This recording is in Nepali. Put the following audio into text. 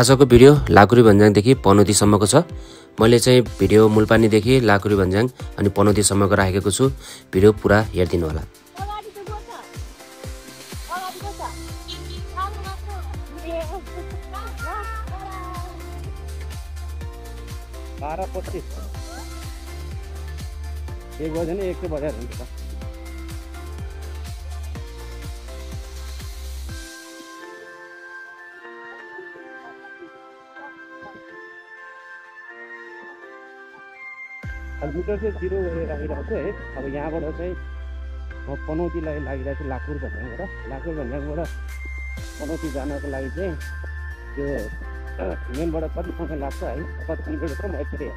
आजको भिडियो लाकुरी भन्ज्याङदेखि पनौतीसम्मको छ। मैले चाहिँ भिडियो मुलपानीदेखि लाकुरी भन्ज्याङ अनि पनौतीसम्मको राखेको छु। भिडियो पुरा हेरिदिनु होला। एक बजे नहीं, 1 बजे हुन्छ। मिटर चाहिँ 0 गरेर राखिरहेको छु है। अब यहाँबाट चाहिँ म पनौतीलाई लागिरहेको छु लाकुर भन्ज्याङबाट पनौती जानको लागि चाहिँ त्यो मेनबाट कति समय लाग्छ है, कति किलोमिटर छ म एकचोटि